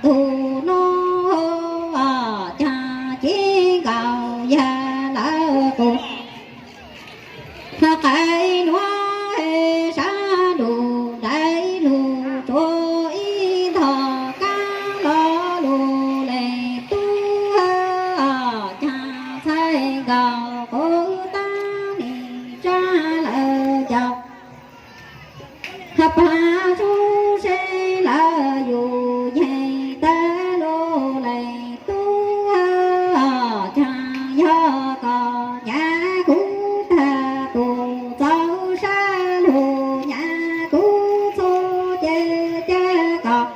Tus no caag cev nkaus yag lawv qus, qaib nuav sab ntuj nraim lug tsuav ib nthos kaab lo lug leej tub, caag ntxhais nkaus quv taab nim tsaa lawv caum. Hab paag sub se lawv yug yeeg tag lug leej tub, caag yog koj nyam kuv tag tus txaus sab lug nyam kuv txhua ceg caj koj.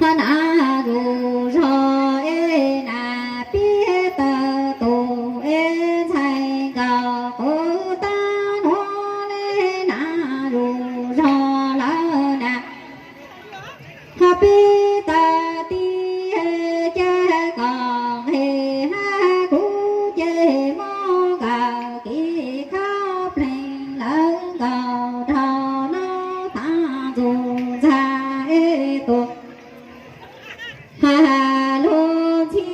Hab nam zuj zog es nam pib tawg tus es ntxhais nkaus quv taab nuav le nam zuj zog lawm nam. Hab pib tawg tib ceg koj es hab kuv ceg mob kawg kis khaub pleeg lawv nkaus rau lub thav ntxug ntxag es tus. Hab lug ntxhi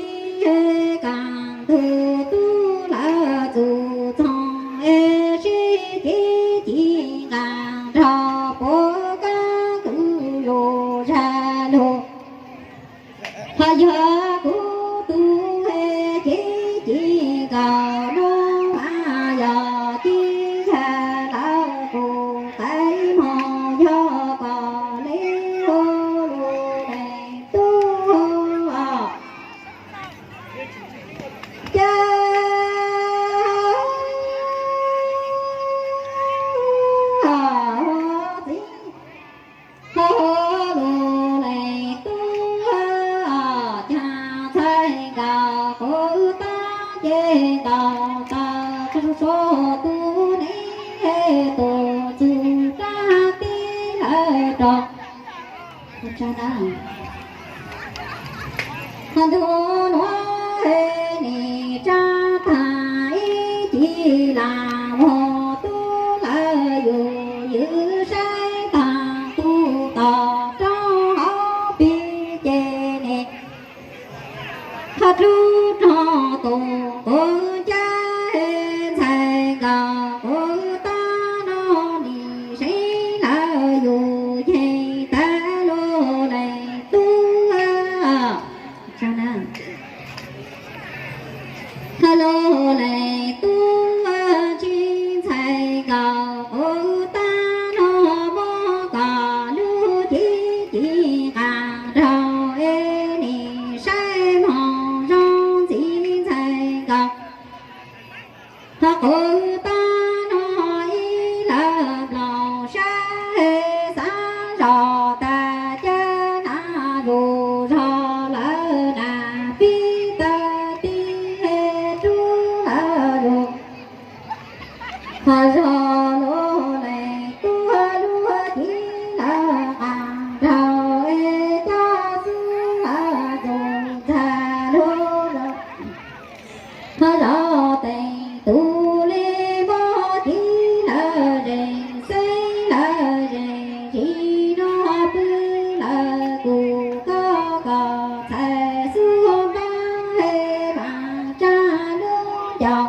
kaam tug tub lawv txug txoo es sib cev ci nqaa nrog puab kaab kws zuj zag lug. Hab yog kuv tug cev ci nkaus nuav mas yog ci yag lawv kuv qaib moog yog koj le hu lug leej tub. Ca txiv ho lug leej tub, caag ntxhais nkaus quv taab ceg ntaus taws tsuag tsuag tug neeb tug txug rab teb lawv rov. Ntug nuav nim tsaa taag ib ci lam muag tub lawv yug ywv saib taag tug tom rau hauv pig ces nim qhov dlub rog tus quv ncaab ntxhais nkaus quv taab no nim seev lawv yug yeeg tag lug leej tub. Hab lug leej tub, tsi ntxhais nkaus quv taab no muab koj lub cev ci nqaa nraug es nim saib moog zoo ntxiv ntxhais nkaus. Ho quv taab no ib lawv nplaum sab xaav zog tag ca nam zuj zog lawv nam pib tawg tib rub lawv lug. Ho zog lug leej tub lub cev lawv nqaa nraug es cov xwb lawv ntxug ntxag lug. Ho zog teem tug le muab cev lawv zeeg xeeb lawv zeeg zis nua pw lawv kuj koj koj txhais xub npab es maam tsaa lub ncauj.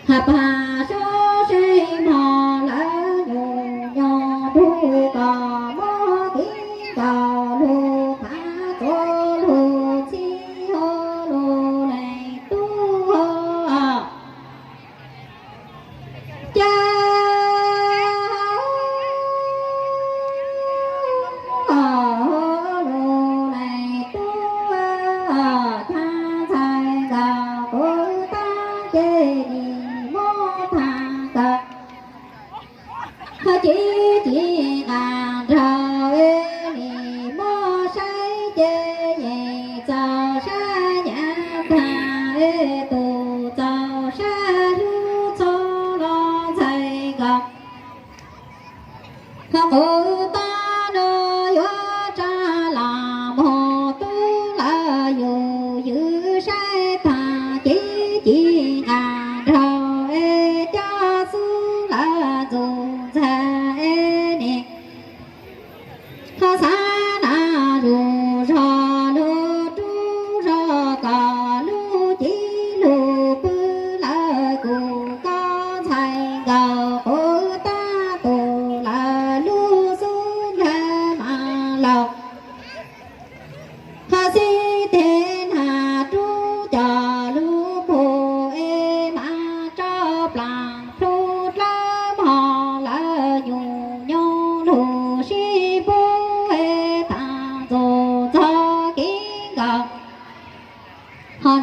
Hab pag sub se mog lawv nyuj nyoog tug koj muab kev nkaus lug phav txuas lug txhij hab lug leej tub. Ca lug leej tub, caag ntxhais nkaus quv taab ces nim muab taag kawg. Hab cev ci nqaa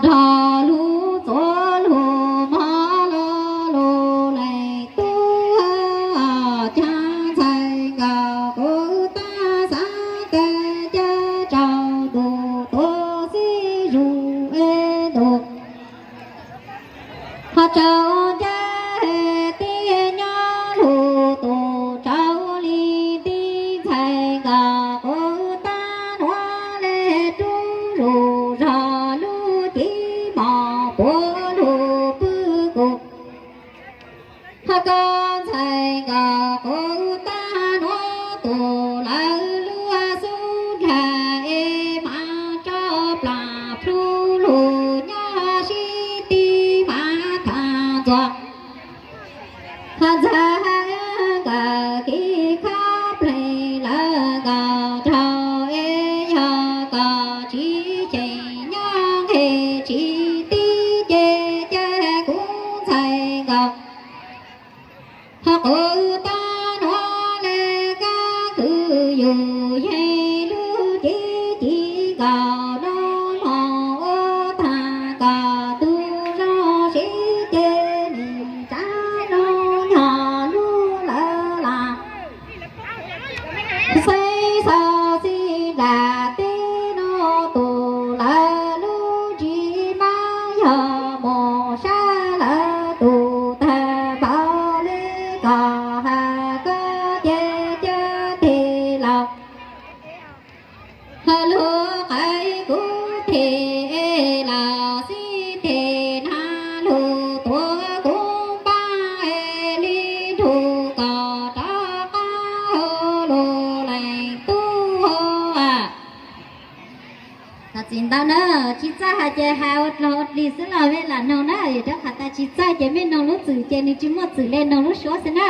Los lug txuav lug mov los lug leej tub, caag ntxhais nkawd kuv tab xaav kawg ca rau ntuj tuav xib zug es ntuj. Ho rau ncaaj tij nyob lug tus rau li tij ntxhais nkawd kuv tab nuav le rub zug zog lub civ mos puav lug pwg kuv. Ho koj ntxhais nkawd kuv tab nuav tus lawv lub xub dlawg es mas rov plaag plhu lug nyob sib tij mas thaam ntxuav. Ho ntxhais nkawd kev khob pleeg lawv nkaus rau es yog koj tsis cheem nyob nqeg tsis tij ces ca kuv ntxhais nkaus. Ho kuv tab nuav le kab kwv yug yeej lub cev ci nkaus lub moog ua taag kom tug zog sib ces nim tsav nub nyog lub lawv las. Xeeb xo xib nram teb nuav tus lawv lub ntsig mas yog moog sab lawv tus tag npaum le kom has koj ces ca teg los. Lug qaiv kuv teg los xib teg na lug tuav kuv npaab es li nrug kom rov qaab lug leej tub. Txim ntau na, tsis txawj has ces has ua dlog ua dig xwb los mej lam noog na, yog rov qab tas tsis txawj ces mej noog lub txwm ces nws tsis muaj txwm le noog lub suab xwb na.